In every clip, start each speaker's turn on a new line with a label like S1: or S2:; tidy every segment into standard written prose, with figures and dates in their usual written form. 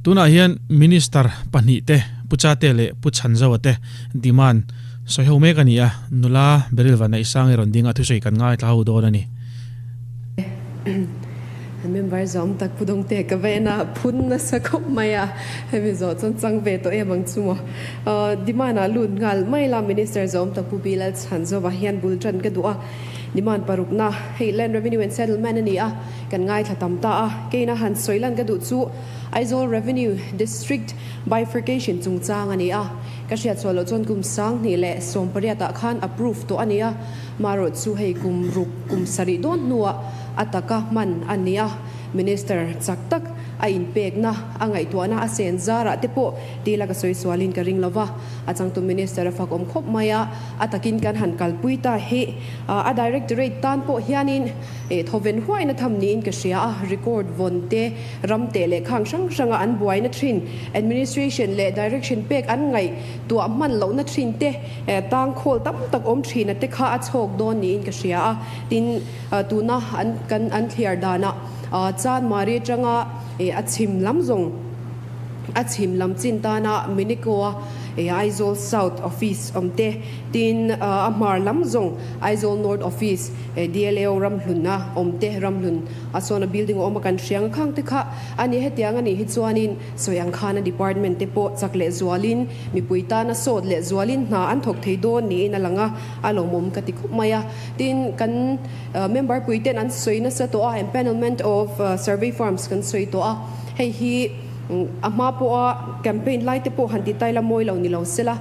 S1: Tunah hian Minister pahnihte, Pu Chate leh Pu Chhanzoa te demand sawi ho mek a ni a, nula Beryl Vanneihsangi rawn ding a thusawi kan ngaithla ho dawn a ni.
S2: Member zawm tak Pu Dawngte ka va en a, phun nasa khawp mai a, hemi zawh chuan chang ve tawh em ang chu maw. Demand ah lut nghal mai la Minister zawm tak Pu Bilal Chhanzova hian bul tan ka duh a, demand parukna hei Land Revenue and Settlement a ni a, kan ngaithla tam ta a, keina han sawi lan ka duh chu Aizawl Revenue District Bifurcation chungchang a ni a, ka hriat chhuah loh chuan kum 2018 ah khan approve tawh a ni a, marawh chu hei kum ruk kum sarih dawn hnuah a taka hman a ni a, Minister chak tak a inpekna a ngaihtuahna a sen zarah te pawh tila ka sawi sualin ka ring lova, a changtu Minister a fak awm khawp mai a, a takin kan han kalpui ta hi a Directorate tan pawh hianin thawven huaina tham niin ka hria a, record vawn te, ram teh leh khang hrang hranga an buaina thin, administration leh direction pek an ngaihtuah hman lohna thin te, tang khawl tam tak awm thina te kha a chhawk dawn niin ka hria a, tin tuna an kan an thliar danah Chanmari atanga a chhim lam zawng a chhim lam chin tana Minikoa Aizawl South Office awm te, tin a hmar lam zawng Aizawl North Office DLAO ramhlun a awm te, ramhlun a sawn a building a awm a kan hria ang khang te kha a ni. Hetiang a nih hi chuanin sawi ang khan a department te pawh chak leh zualin mipui tana sawt leh zualin hna an thawk thei dawn niin a lang a, a lawmawm ka ti khawp mai a. Tin, kan member pui ten an sawi nasa tawh a, empanelment of survey firms kan sawi tawh a, hei hi a hma pawha campaign lai te pawh han ti taila mawi lo ni lo sela,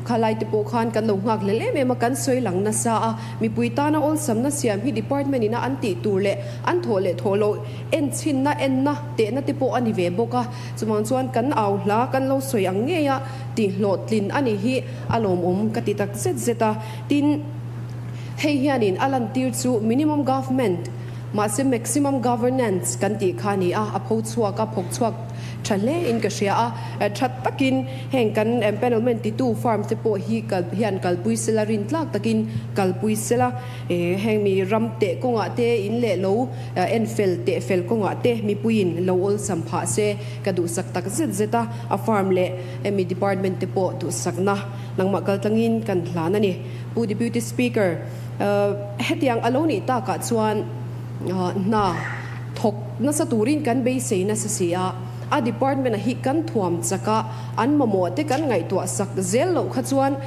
S2: kha lai te pawh khan kan lo nghak hlel em em a, kan sawi lang nasa a, mipui tana awlsamna siam hi department ina an tih tur leh an thawh leh thawh loh enchinna enna tehna te pawh a ni ve bawk a, chuvang chuan kan au hla kan lo sawi ang ngei a tihhlawhtlin a nih hi a lawmawm ka ti tak zet zet a, tin. Hei hianin a lantir chu minimum government, mahse maximum governance kan tih kha a ni a, a pho chhuak a, phawk chhuak tha hle in ka hria a. Tha takin heng kan empanelment titu firm te pawh hi kal hian kalpui sela, rin tlak takin kalpui sela, heng mi ram teh kawngah te, in leh lo en fel teh fel kawngah te mipuiin lo awlsam phah se ka duhsak tak zet zet a, a firm leh hemi department te pawh duhsakna nangmah kaltlangin kan hlan a ni. Pu Deputy Speaker, hetiang a lo nih takah chuan hna thawk nasa turin kan beisei nasa si a, a department a hi kan thuam chak a, an mamawh te kan ngaihtuah sak zel loh kha chuan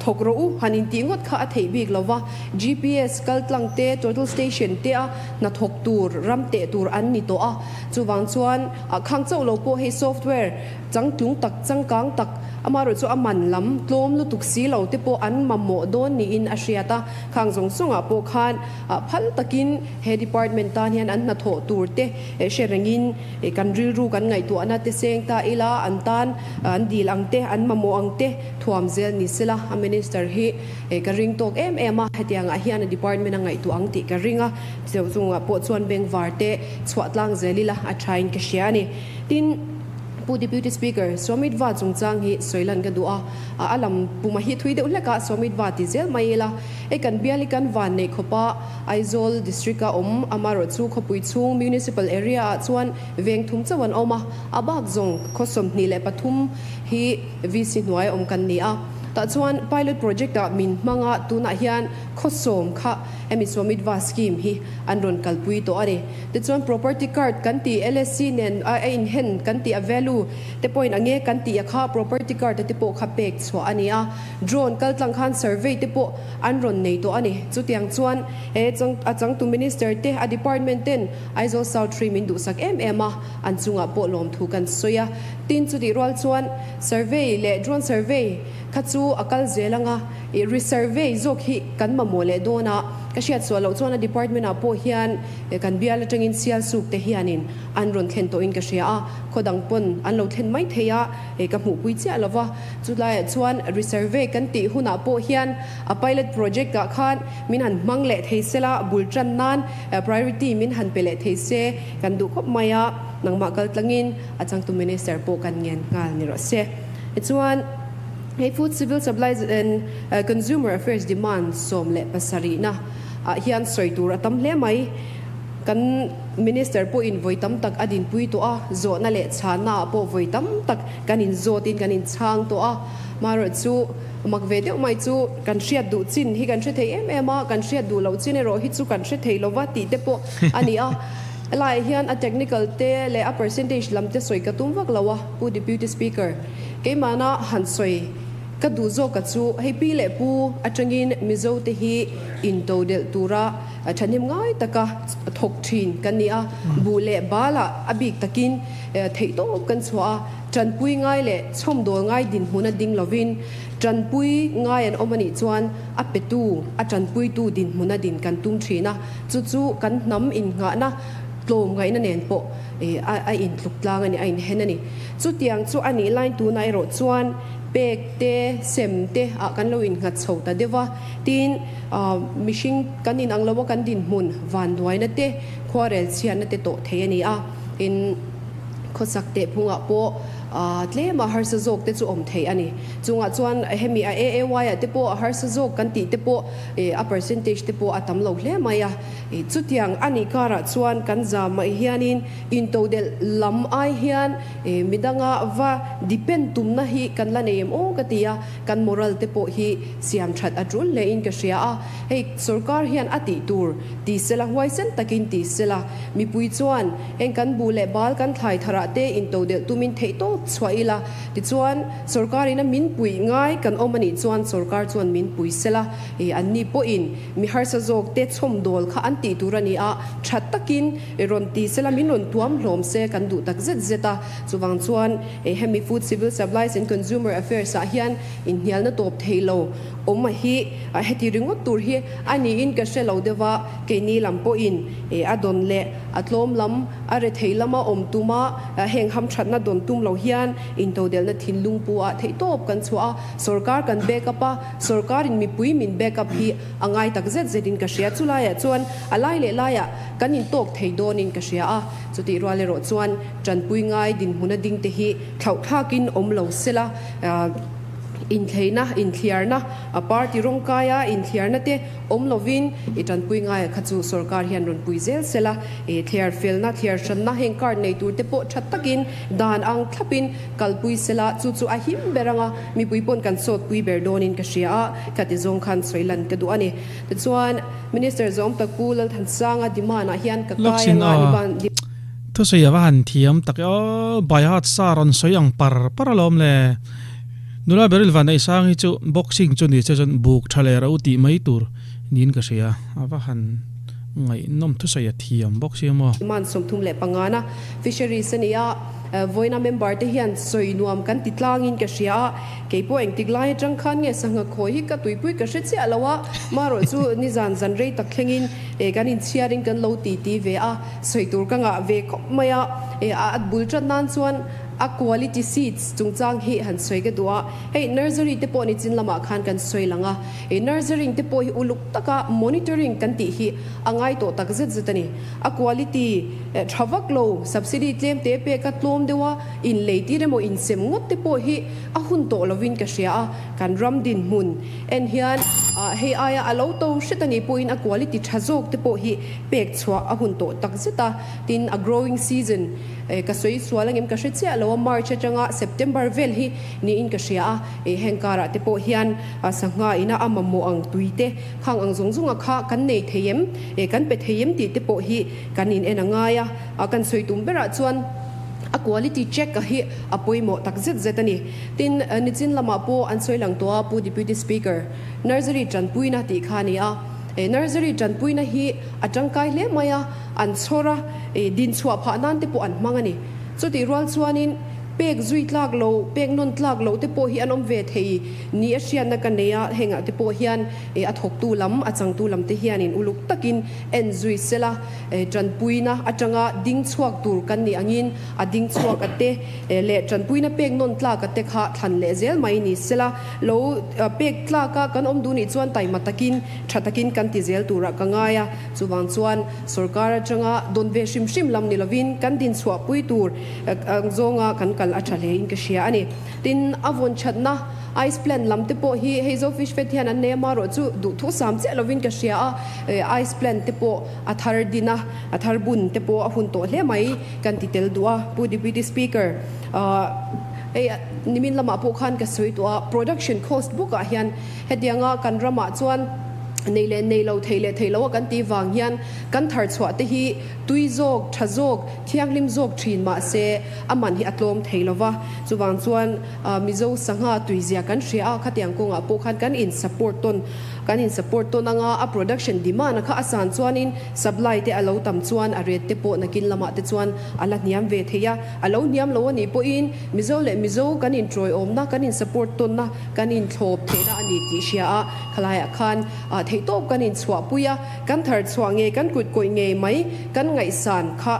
S2: thawk rawh u han intih ngawt kha a theih bik lo va, GPS kal tlang te, total station te a hna thawk tur, ram teh tur an ni tawh a, chuvang chuan khang chauh lo pawh hei software changtlung tak, changkang tak, Amaherawh chu a man lam tlawm lutuk si lo te pawh an mamawh dawn niin a hriat a, khang zawng zawngah pawh khan phal takin he department tan hian an hnathawh tur te hre rengin kan rilru kan ngaihtuahna te seng ta ila an tan an dil ang te an mamawh ang te thuam zel ni sela a minister hi ka ring tawk em em a, hetiangah hian a department a ngaihtuah ang tih ka ring a, chungah pawh chuan bengvar te chhuah tlang zel ila a thain ka hria a ni. Tin. Pu Deputy Speaker, Swamitva chungchang hi sawi lan ka duh a, a lam puma hi thui deuh hlek a, Swamitva ti zel mai ila, hei kan bial hi kan van neih khawp a, Aizawl District a awm, amaherawhchu khawpui chhung Municipal Area ah chuan veng thum chauh an awm a, a bak zawng khaw 23 hi VC hnuai awm kan ni a, tah chuan Pilot Project ah min hmang a, tunah hian khaw sawm kha hemi Swamitva Scheme hi an rawn kalpui tawh a ni. Tichuan property card kan tih LSC nen a inhen kan tih a value te pawhin a nge kan tih a kha property card te pawh kha pek chhuah a ni a, drone kal tlang khan survey te pawh an rawn nei tawh a ni. Chutiang chuan he a changtu minister te a department ten Aizawl South Hrui min duhsak em em a, an chungah pawh lawmthu kan sawi a. Tin chutih rual chuan survey leh drone survey kha chu a kal zel anga i resurvey zawk hi kan mamawh leh dawn a, ka hriat sual loh chuan a department ah pawh hian kan bial atangin sial suk te hianin an rawn thlen tawhin ka hria a, khaw dang pawn an lo thlen mai thei a, ka hmuhpui chiah lo va. Chulaiah chuan resurvey kan tih hunah pawh hian a pilot project ah khan min han hmang leh thei sela, bul tan nan priority min han pe leh thei se kan duh khawp mai a, nangmah kal tlangin a changtu minister pawh kan ngen nghal ni rawh se. Tichuan, hei Food Civil Supplies and Consumer Affairs Demand 17 na ah hian sawi tur a tam hle mai. Kan Minister pawhin vawi tam tak a dinpui tawh a, zawhna leh chhanna ah pawh vawi tam tak kan inzawtin kan inchhang tawh a. Marawhchu, mak ve deuh mai chu kan hriat duh chin hi kan hre thei em em a, kan hriat duh loh chin erawh hi chu kan hre thei lova tih te pawh a ni a. Helaiah hian a technical te leh a percentage lam te sawi ka tum vak lo a, Pu Deputy Speaker, keimahna han sawi ka duh zawka chu hei pi leh pu atangin Mizo te hi intodelh tura Thahnem ngai taka thawk thin kan ni a, buh leh balah a bik takin theihtawp kan chhuah a, tanpui ngai leh chhawmdawl ngai dinhmun a ding lovin tanpui ngai an awm a nih chuan a petu, a tanpuitu dinhmun a din kan tum thin a, chu chu kan hnam innghahna tlawm ngaihna nen pawh a intluk tlang a ni, a inhen a ni. Chutiang chu a nih lain tunah erawh chuan pek te, sem te ah kan lo innghat chho ta deuh a, Tin, mihring kan inang lo a kan dinhmun vanduaina te, khuarel chhiatna te tawh thei a ni a. Tin, khawsak teh phungah pawh tlema harsa zawk te chu awm thei a ni. Chungah chuan hemi a AAY ah te pawh a harsa zawk kan tih te pawh a percentage te pawh a tam lo hle mai a. Chutiang a nih karah chuan kan zam mai hianin intodelh lam ai hian midanga va depend tumna hi kan la nei em aw ka ti a. Kan moral te pawh hi siam that a tul hle in ka hria a, hei sorkar hian a tih tur ti sela huaisen takin ti sela, mipui chuan heng kan buh leh bal kan thlai tharah te intodelh tumin theihtawp chhuah ila, tichuan sorkar ina min puih ngai kan awm anih chuan sorkar chuan min pui sela, i anni pawhin mi harsa zawk te chhawmdawl kha an tih tur a ni a, tha takin rawn ti sela min rawn tuam hlawm se kan duh tak zet zet a, chuvang chuan. Hemi Food Civil Supplies and Consumer Affairs ah hian inhnialna tawp thei lo awm a hi heti ringawt tur hi a niin ka hre lo deuh a, keini lam pawhin a dawn leh a tlawm lam a rethei lama awm tuma heng hamthatna dawn tum lo hian intodelhna thinlung pu ah theihtawp kan chhuah a, sorkar kan back up a, sorkarin mipui min back up hi a ngai tak zet zetin ka hria. Chulaiah chuan a lai leh laiah kan intawk thei dawnin ka hria a, chutih rual erawh chuan Tanpui ngai dinhmuna dingte hi thlauhthlakin awm lo sela, inthleina, inthliarna, party rawngkaia inthliarna te awm lovin i tanpui ngaia kha chu sorkar hian rawn pui zel sela, thliar felna, thliar hranna heng card nei tur te pawh tha takin dan ang thlapin kalpui sela, chu chu a him ber anga mipui pawn kan sawtpui ber dawnin ka hria a, khati zawng khan sawi lan ka duh a ni. Tichuan, Minister zawm tak Pu Lalthansanga demand ah hian ka kai anga ni ban.
S1: Thusawi a va han thiam tak e aw, by heart sa rawn sawi ang par par alawm le. Nula Beryl Vanneihsang hi chu boxing chu ni se chuan buk tha leh ro tih mai tur niin ka hria, a va han ngaihnawm thusawi a thiam bawk si maw.
S2: Man 35 na Fisheries a ni a, vawiina member te hian sawi nuam kan ti tlangin ka hria a, kei pawh engtik lai atang khan nge sangha khawi hi ka tuipui ka hre chiah lo a, marawh chu nizan zan rei tak thlengin kan inchhiarin kan lo ti ti ve a. Sawi tur ka ngah ve khawp mai a, a bul ṭat nan chuan a quality seeds chungchang hi han sawi ka duh a, hei nursery te pawh nichin lamah khan kan sawi lang a, nursery te pawh hi uluk taka monitoring kan tih hi a ngai tawh tak zet zet a ni. A quality tha vak lo, subsidy tlem te pek a tlawm deuh a, inlei tir emaw insem ngawt te pawh hi a hun tawh lovin ka hria a, kan ram dinhmun en hian hei aia a lo to hret a nih pawhin a quality tha zawk te pawh hi Pek chhuah a hun tawh tak zet a, tin a growing season ka sawi sual angem ka hre chiah lo a, March atanga September vel hi niin ka hria a, heng karah te pawh hian sangha ina a mamawh ang tui te khang ang zawng zawnga kha kan nei thei em, kan pe thei em tih te pawh hi kan in en a ngai a, kan sawi tum berah chuan a quality check a hi a pawimawh tak zet zet a ni. Tin nichin lamah pawh an sawi lang tawh a, Pu Deputy Speaker, Nursery tanpuina tih kha a ni a. Nursery tanpuina hi a tangkai hle mai a, an chhawr a, dinchhuah phah nan te pawh an hmang a ni. Chutih rual chuanin pek zui tlak lo, pek nawn tlak loh te pawh hi an awm ve thei ni a hriatna ka nei a, hengah te pawh hian a thawktu lam, a changtu lam te hianin uluk takin en zui sela, tanpuina atanga ding chhuak tur kan nih angin a ding chhuak a te leh tanpuina pek nawn tlak a te kha thlan leh zel mai ni sela. Lo pek tlak a kan awm duh nih chuan taima takin, tha takin kan ti zel turah ka ngai a. Chuvang chuan sorkar atanga dawn ve hrim hrim lam ni lovin kan dinchhuahpui tur ang zawnga kan kal. kal a tha hle in ka hria a ni. Tin, a vawn thatna ice plant lam te pawh hi hei Zo Fish Fed hian an nei a, marawh chu duhthusam chiah lovin ka hria a, ice plant te pawh a thar din a, a thar bun te pawh a hun tawh hle mai kan ti tel duh a. Pu Deputy Speaker, hei nimin lamah pawh khan ka sawi tawh a, production cost bawkah hian hetianga kan ramah chuan nei leh nei lo, thei leh thei lo a kan tih vang hian kan thar chhuah te hi tui zawk, tha zawk, thianghlim zawk thin mahse a man hi a tlawm thei lo va. Chuvang chuan Mizo sangha tuizia kan hria a, khatiang kawngah pawh khan kan in support tawn, kan in support tawn anga a production demand a kha a san chuanin supply te a lo tam chuan a rate te pawh nakin lamah te chuan a la hniam ve thei a. A lo hniam lo a nih pawhin Mizo leh Mizo kan in tawiawmna, kan in support tawnna, kan in thlawp theihna a ni tih hria a, khalaiah khan theihtawp kan in chhuahpui a, kan thar chhuah ngei, kan kut kawih ngei mai kan ngaihsan kha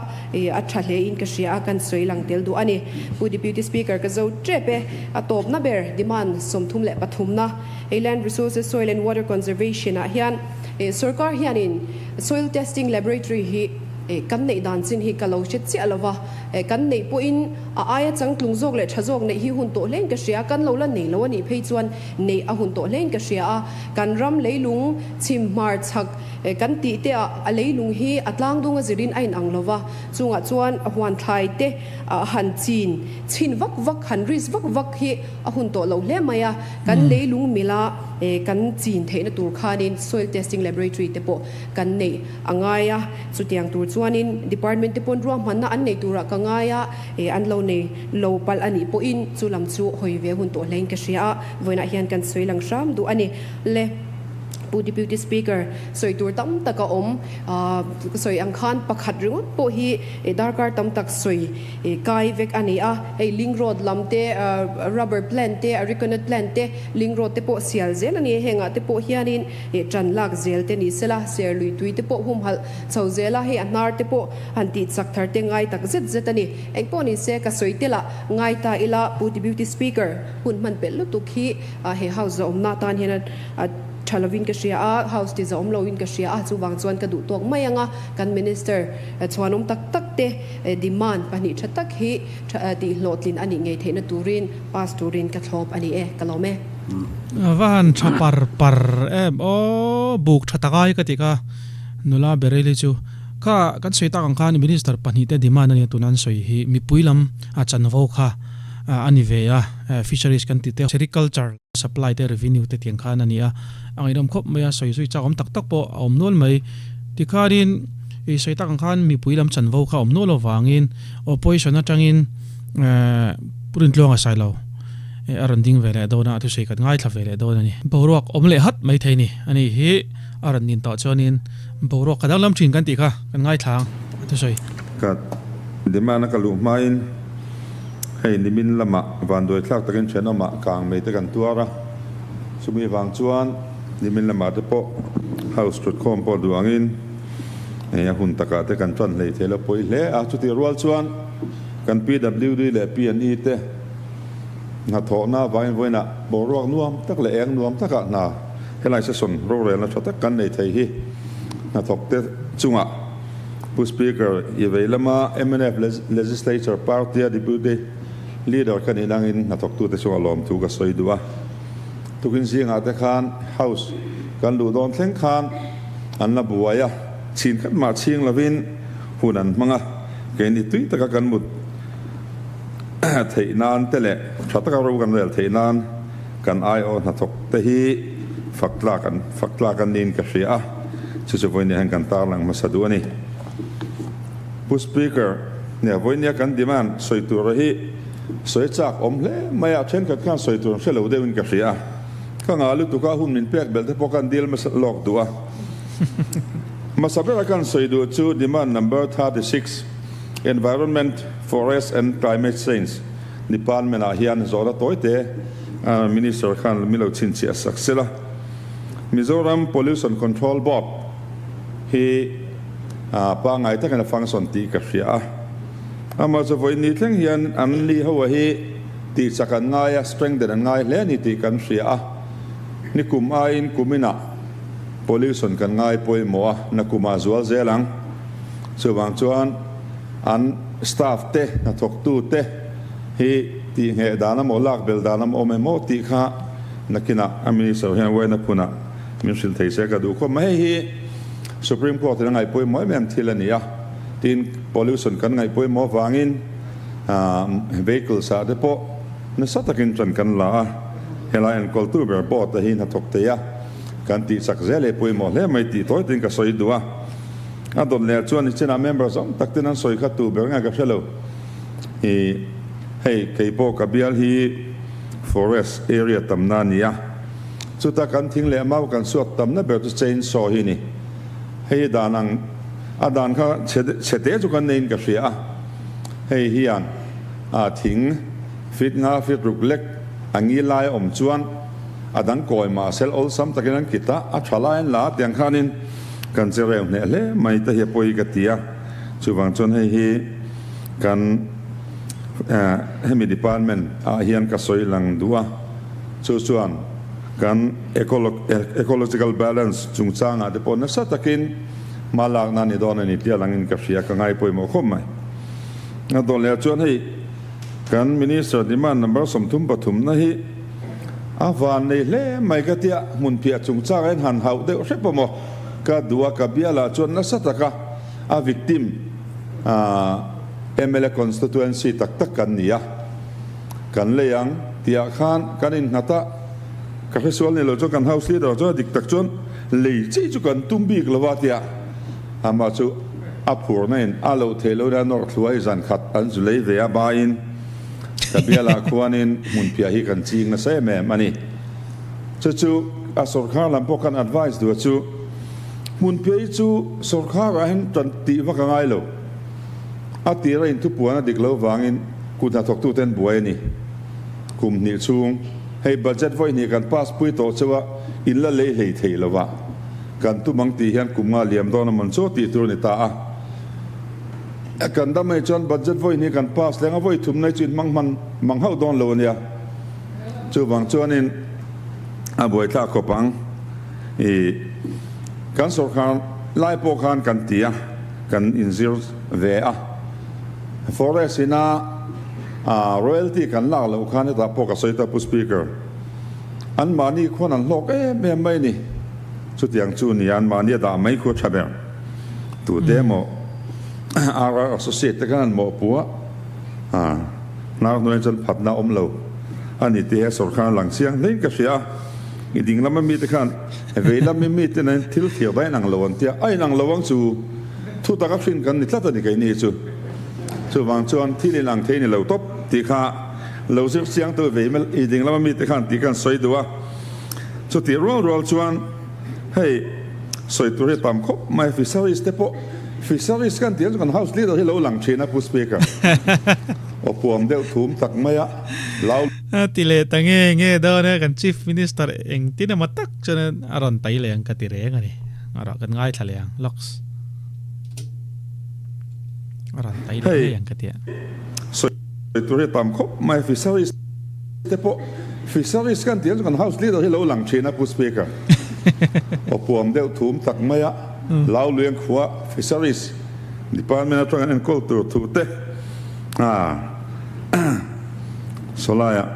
S2: a tha hle in ka hria a, kan sawi lang tel duh a ni. Pu Deputy Speaker ka zo tep e, a tawpna ber demand 33 na hei Land Resources Soil and Water Conservation ah hian sorkar hianin Soil Testing Laboratory hi kan neih dan chin hi ka lo hre chiah lo va, kan neih pawhin a aia changtlung zawk leh tha zawk neih hi hun tawh hlein ka hria, kan lo la nei lo a nih phei chuan neih a hun tawh hlein ka hria a, kan ram leilung chhim hmar chhak kan tih te ah a leilung hi a tlangdung a zirin a inang lo va, chungah chuan huan thlai te han chin chhin vak vak han risk vak vak hi a hun tawh lo hle mai a, kan leilung mila kan chin theihna tur khanin soil testing laboratory te pawh kan neih a ngai a, chutiang tur chuanin department te pawn ruahmanna an nei turah ka ngai a, an lo nei lo palh a nih pawhin chu lam chu hawi ve hun tawh hlein ka hria a, vawiinah hian kan sawi lang hram duh a ni. Le Pu Deputy Speaker, sawi tur tam tak a awm, ka sawi ang khan pakhat ringawt pawh hi darkar tam tak sawi kai vek a ni a, hei link road lam te, rubber plant te, arecanut plant te, link road te pawh sial zel a ni, hengah te pawh hianin ṭan lak zel te ni sela, ser lui tui te pawh humhalh chho zel a, hei a hnar te pawh han tih chak thar te ngai tak zet zet a ni. Engpawh ni se ka sawi tel a, ngai ta ila Pu Deputy Speaker hun hman pelh lutuk hi he House zahawmna atan hian a tha lovin ka hria a, House ti zahawm loin ka hria a, chuvang chuan ka duh tawk mai ang a, kan Minister chhuanawm tak tak te demand pahnih tha tak hi tih hlawhtlin a nih ngei theihna turin pass turin ka thlawp a ni e, ka lawm e.
S1: A va han tha par par em aw, buk tha tak ai ka ti kha nula Bereli chu. Kha kan sawi tak ang khan Minister pahnih te demand a nia tuna an sawi hi mipui lam a chanvo kha a ni ve a, fisheries kan tih te sericulture supply te revenue te tiang khan a ni a, a ngaihnawm khawp mai a, sawi zui chak awm tak tak pawh a awm nual mai. Tikhanin i sawi tak ang khan mipui lam chanvo kha a awm nual avangin opposition atangin Pu Rintluanga Sailo a rawn ding ve leh dawn a, a thusawi kan ngaithla ve leh dawn a ni. Boruak awm leh hat mai thei a ni, a ni hi a rawn nin tawh chuanin boruak ka danglam thin kan tih kha kan ngaithla ang a thusawi.
S3: Ka demand a ka luh hmain hei nimin lamah vanduai thlak takin thenawmah kang mai te kan tuar a, chumi vang chuan nimin lamah te pawh house thutkhawm pawh duh angin hei a hun takah te kan tan hlei thei lo pawi hle a, chutih rual chuan kan PWD leh PNE te hnathawhna avangin vawiinah boruak nuam tak leh eng nuam takah hna helai session rorelna tha tak kan nei thei hi hnathawk te chungah Pu Speaker, i vei lama mnf Legislature Party-a Deputy Leader ka nih nangin hnathawktute chungah lawmthu ka sawi duh a. Tukin zingah te khan House kan luh dawn thleng khan an la buai a, chhin khat mah chhing lovin hun an hmang a, keini tui taka kan mut theih nan te leh tha taka ro kan rel theih nan kan aiawh hnathawk te hi fak tlak an fak tlak an niin ka hria a, chu chu vawinia hian kan tarlang hmasa duh a ni. Pu Speaker, nia vawinia kan demand sawi tura hi sawi chak awm hle mai a, thenkhat khan sawi tur an hre lo deuhin ka hria a, ka ngah lutuk a, hun min pek belh te pawh kan dil hmasa lawk duh a. Hmasa bera kan sawi duh chu demand number 36, Environment, Forest and Climate Change Department ah hian zawhna tawite Minister khan min lo chhinchhiah sak sela. Mizoram Pollution Control Board hi pangngai takin a function tih ka hria a. Amah chu vawiin ni thleng hian an ni ho hi tih chak an ngai a, strengthen an ngai hle a ni tih kan hria a. Nikum aiin kuminah pollution kan ngai pawimawh a, nakumah zual zel ang. Chuvang chuan an staff te, hnathawktu te hi tih ngheh dan amaw lak bel dan amaw awm em aw tih kha nakinah a Minister hian uaina phunah min hrilh thei se ka duh khawp mai. Hei hi Supreme Court in a ngaihpawimawh em em thil a ni a, tin pollution kan ngaihpawimawh avangin vehicles ah te pawh nasa takin ṭan kan la a, helai enkawltu ber board te hi hnathawk thei a kan tih chak zel ei pawimawh hle mai tih tawi tiin ka sawi duh a. A dawt leh chuan nichinah member zawng tak ten an sawi kha tu ber nge ka hre lo. I hei kei pawh ka bial hi forest area tamna a ni a, chuta kan thing leh mau kan suat tamna ber chu chain saw hi a ni. Hei dan ang a dan kha chhe chhe te chu kan neiin ka hria a, hei hian a thing fit nga fit ruk lek a ngi lai a awm chuan a dang kawi mah sel awlsam takin an kit a, a tha lai an la a tiang khanin kan che reu hneh hle mai te hi a pawi ka ti a, chuvang chuan hei hi kan hemi department ah hian ka sawi lang duh a, chu chuan kan ecological balance chungchangah te pawh nasa takin hma lakna a ni dawn a ni tih a langin ka hria, ka ngai pawimawh khawp mai. A dawt leh chuan hei kan Minister demand number 33 na hi a van nei hle mai ka tia, hmunphiah chungchangah hian han hauh deuh hrep awm aw, ka duh a, ka bialah chuan nasa taka a victim mla constituency tak tak kan ni a, kan lei ang tihah khan kan innghat a, ka hresual ni lo chuan kan house leader chuan a dik tak chuan lei chi chu kan tum bik lo a tia, amah chu a phurna in a loh theih loh in a nawrh thluai zan khat an zu lei ve a baiin ka bialah khuanin hmunphiah hi kan ching nasa em em a ni. Chu chu a sawrkhar lam pawh kan advice duh a chu hmunphiah hi chu sawrkhar ah hian tan tih vak a ngai lo. A tir a inthupuan a dik lo vangin kut hnathawktu ten buai a ni. Kum hnih chhung hei budget vawi hnih kan pass pui tawh cheu a, in la lei hlei thei lo a, kan tum ang tih hian kum nga liam dawn a mawn chaw tih tur a ni ta a. Kan dam hei chuan budget vawi hnih kan pass leng a, vawi thum nei chu in hmang hman mang hauh dawn lo a nia. Chuvang chuanin a buaithlak khawp ang. I kan sawrkhar lai pawh khan kan ti a, kan inzir ve a. Forest ina royalty kan lak loh khan hetah pawh ka sawi ta Pu Speaker, anmahni khuan an hlawk em em mai a ni. Chutiang chu nia anmahni a dah mai khu a tha ber. Tute emaw RR Associate te khan an mawhpuh a. Hnar hnuaiah chuan phatna a awm lo a ni tih he sawrkhar lang chiang hlein ka hria a, i ding lama mite khan vei lami mite nen thil thlir daih inang lo an tia, a inang lo ang chu thu taka hrin kan ni tlat a ni keini chu. Chuvang chuan thil inang thei ni lo tawp tih kha lo zir chiang tu vei i ding lama mite khan tih khan sawi duh a, chutih rual rual chuan hei sawi tur hi tam khawp mai fisheries te pawh Fisheries kan tih ang chu kan House Leader hi lo lang thin a Pu Speaker. Aw puam deuh thum tak mai a lau.
S1: A ti leh ta nge nge dawn e, kan Chief Minister engtin emaw tak chuan a rawn tai leh ang ka ti reng a ni. A rawh kan ngaithla leh ang lawks. A rawn tai leh ngei ang ka ti a.
S3: Sawi tur hi tam khawp mai Fisheries te pawh Fisheries kan tih ang chu kan House Leader hi lo lang thin a Pu Speaker. Aw puam deuh thum tak mai a. Lau Lueng khua Fisheries Department atang an enkawl tur thu te sawlaiah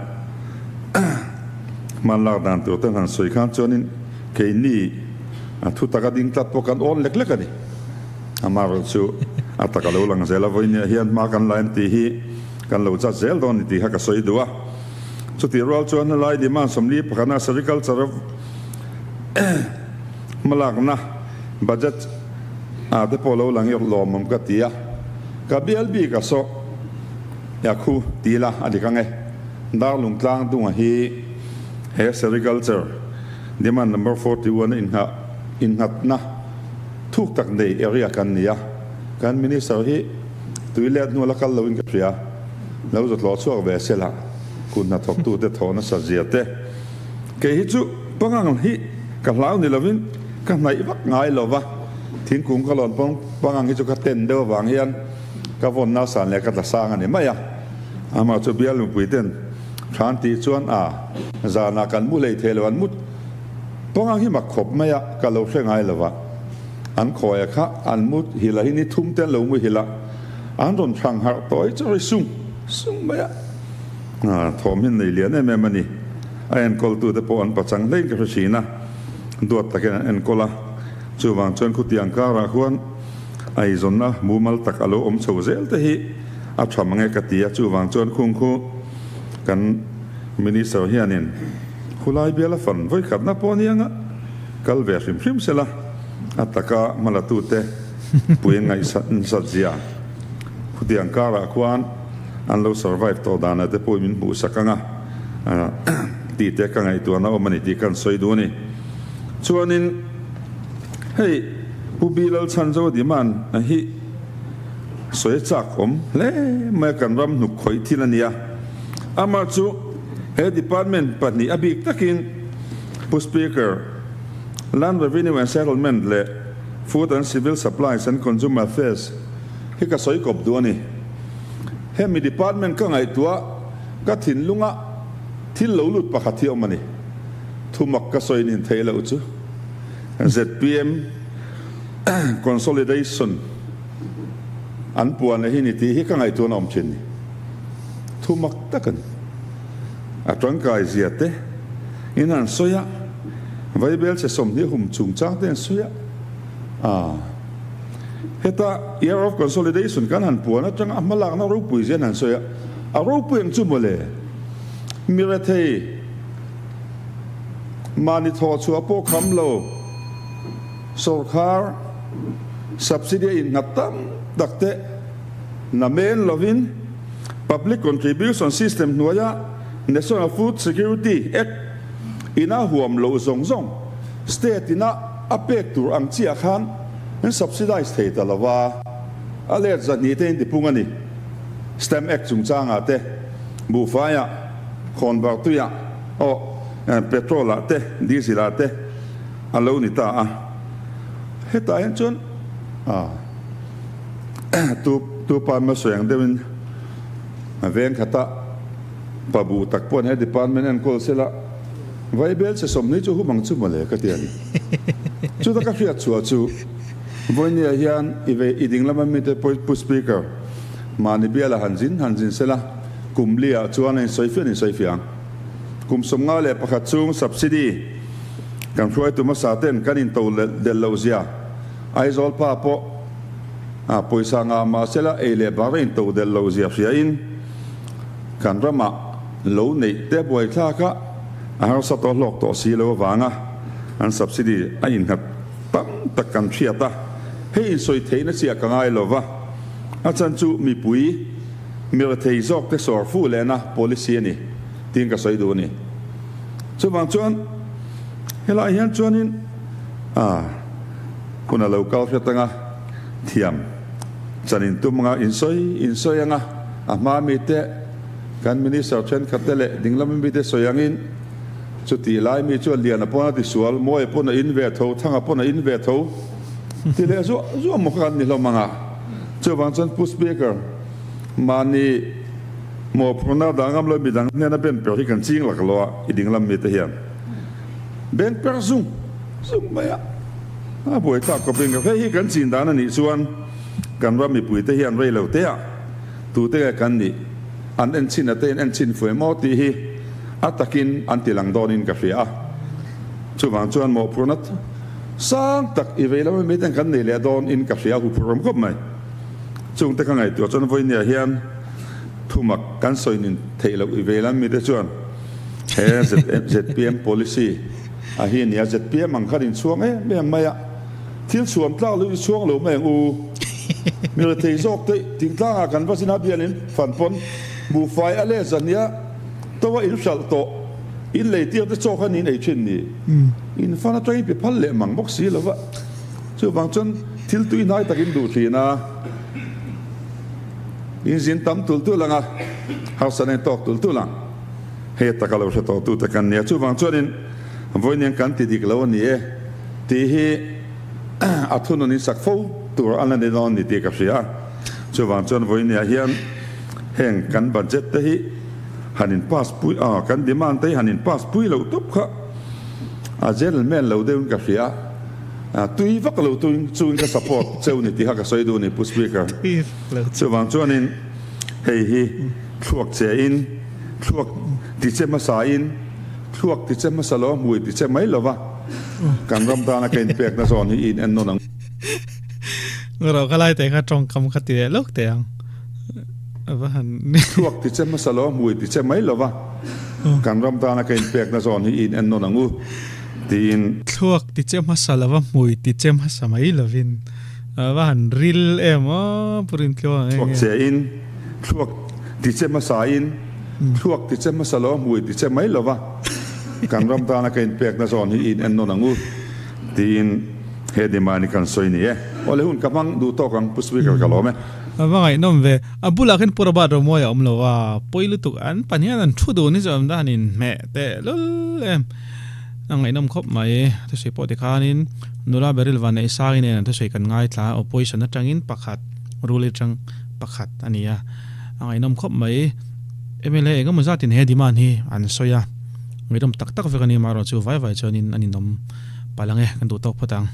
S3: hman lak dan tur te han sawi khan chuanin keini thu taka ding tlat pawh kan awn lek lek a ni. Amaherawhchu chu a taka lo lang zel a, vawinia hian hma kan la em tih hi kan lo chat zel dawn ni tih kha ka sawi duh a. Chutih rual chuan helai demand 41 a sericulture Hmalakna budget ah te pawh lo lang i lawmawm ka ti a, ka bial bik a saw ya khu ti ila a dik ang e. Darlung tlang dunga hi he sericulture demand number 41 a inngah innghatna thuk tak nei area kan ni a, kan minister hi tui let hnu la kal loin ka hria, lo zawthlawh chhuak ve sela kut hnathawktute thawh nasa zia te kei hi chu pangang hi Ka hlau ni lovin ka hnaih vak ngai lo va, thingkung ka lawn pawng pangang hi chu ka ten deuh avang hian ka vawnna san leh ka tla sang a ni mai a. Amah chu bial mipui ten than tih chuan a zanah kan mu hlei thei lo, an mu pangang hi mak khawp mai a, ka lo hre ngai lo va, an khawi a kha an mu hil a hi ni thum te an lo mu hil a, an rawn thlang harh tawi chawi sung sung mai a. Thawm hi nei lian em em a ni. A enkawltute pawh an pachang hlein ka hre thin a, duat takin an enkawl a. Chuvang chuan khutiang karah khuan eizawnna mumal tak a lo awm chho zel te hi a tha mang e ka ti a. Chuvang chuan khung khu kan Minister hianin khulai biala fan vawikhatna pawh anianga kal ve hrim hrim sela, a taka hmalatute puiin ngaihsat zia khutiang karah khuan an lo survive tawh danah te pawhin min hmuhsak ang a tih te ka ngaihtuahna awm a ni tih ka han sawi duh a ni. Chuanin hei Pu Bilal Chhanzo demand hi sawi a chak awm hle mai a, kan ram hnuk khawih thil a ni a. Amah chu he department pahnih a bik takin Pu Speaker, Land Revenue and Settlement leh Food and Civil Supplies and Consumer Affairs hi ka sawi kawp duh a ni. Hemi department ka ngaihtuah ka thinlunga thil lo lut pakhat hi awm a ni. Thumak ka sawi nin theih loh chu zpm consolidation an puan leh hi ni tih hi ka ngaihtuahna awm thin ni. Thumak tak a ni. A tangkai zia te in han sawi a, Vaibel chhe 20 hum chungchang te an sawi a, aa. Heta Year of Consolidation kan han puan atanga a hmalakna ropui zia an han sawi a, a ropui ang chu mawle. Mi rethei mahni thawh chhuah pawh kham lo, sawrkhar subsidy a innghat tam tak te namen lovin Public Contribution System hnuaia National Food Security Act ina huam loh zawng zawng state ina a pek tur ang chiah khan an subsidize thei ta lo va, a let 200 te in tipung a ni. Stamp Act chungchangah te, buhfaiah, khawnvar tuiah, aw, petrol ah te, diesel ah te a lo ni ta a. Hetah hian chuan ah tu tu pa emaw sawi ang deuhin veng khata pa buh tak pawh he department enkawl sela Vaibel che 20 chu hum ang chu mawle ka ti a ni. Chuta ka hriat chhuah chu Vawinia hian i vei i ding lama mite Pu Speaker mahni biala han zin han zin sela kum li ah chuan a insawi fiah an insawi fiah ang. Kum 51 chhung subsidy kan hruaitu hmasa ten kan into del loh zia Aizawl pa pawh a pawisa ngah mah sela ei leh bar a into del loh zia hria in kan ramah lo neih te buaithlak a, a harsa tawh hlawk tawh si lo avanga an subsidy a innghat tam tak kan hriat a, hei insawi theihna chiah ka ngai lo va, a chan chu mipui mi rethei zawk te sawr fu lehna policy a ni tiin ka sawi duh a ni. Chuvang chuan helaiah hian chuanin a hun a lo kal hret anga thiam chan intum anga insawi insawi anga a hma mite Kan Minister thenkhat te leh dinglam mite sawi angin chutih lai mi chuan Liana pawn a tisual, Mawia pawn a in ve tho, Thanga pawn a in ve tho ti leh zuah zuah maw kha kan ni hlawm ang a. Chuvang chuan Pu Speaker, mahni mawhphurhna dah ngam lo midang hnena ben per hi kan ching lak lo a, i dinglam mite hian ben per zung zung mai a, a buaithlak khawpin ka hre hi kan chin dan a nih chuan kan ram mipuite hian rei lo te ah Tute nge kan nih? An enchhin a te in enchhin fu em aw tih hi a takin an ti lang dawnin ka hria a. Chuvang chuan mawhphurhna sang tak i vei lam miten kan nei leh dawn in ka hria a huphurh awm khawp mai. Chungte ka ngaihtuah chuan vawinia hian thumak kan sawi nin theih loh i vei lam mite chuan he zpm policy a hi a nia, zpm ang khan inchhuang em em mai a. Thil chhuam tlak lo i chhuang lo mai ang u. Mi rethei zawk te thingtlangah kan va zin a bialin fan pawn buhfai a let zania to a in hralh tawh in lei tir te chaw khan in ei thin ni. In fan atangin pi phal leh mang bawk si lo va. Chuvang chuan thil tui hnai takin duh thin a. In zin tam tul tul ang a, harsa nen tawk tul tul ang. Hei taka lo hre tawh tute kan nia. Chuvang chuanin vawiin kan ti dik lo a ni e. Tih hi a thunun in sak fo tur a la ni dawn ni tih ka hria a. Chuvang chuan vawinia hian heng kan budget te hi han in pass pui a, kan demand te hi han in pass pui loh tawp kha a gentleman lo deuhin ka hria a, tui vak lo chungin ka support cheu ni tih kha ka sawi duh a ni Pu Speaker. Chuvang chuanin hei hi thluak che in. Thluak tiche hmasain, thluak tiche hmasa lo a hmui tiche mai lova, kan ram tana ka inpekna zawn hi i in ennawn ang.
S1: Rawh ka lai teh kha tawngkam kha ti leh lawk teh ang. A va han.
S3: Thluak tiche hmasa lo a hmui tiche mai lova, kan ram tana ka inpekna zawn hi i in ennawn ang u tiin.
S1: Thluak tiche hmasa lova hmui tiche hmasa mai lovin a va han ril em aw Pu Rintluanga nge
S3: nge. Thluak che in. Thluak tiche hmasain, thluak tiche hmasa lo a hmui tiche mai lova, kan ram tana ka inpekna zawn hi i in ennawn ang u, tiin he demand hi kan sawi ni e. Awle hun ka hmang duh tawk ang, Pu Speaker ka lawm e.
S1: A va ngaihnawm ve. A bulah khan Pu Robert Romawi a awm lo a, pawi lutuk an pahnih an thu dun hi chu awm dan in hmeh teh lul em. A ngaihnawm khawp mai. Thusawi pawh tikhanin nula Beryl Vanneihsangi nen an thusawi kan ngaithla a, opposition atangin pakhat rule atang pakhat a ni a, a ngaihnawm khawp mai. Mla eng emaw zatin he demand hi an sawi a, ngaihnawm tak tak vek a ni, amaherawhchu vai vai chuanin a ninawm palh ang e, kan duh tawk phawt ang.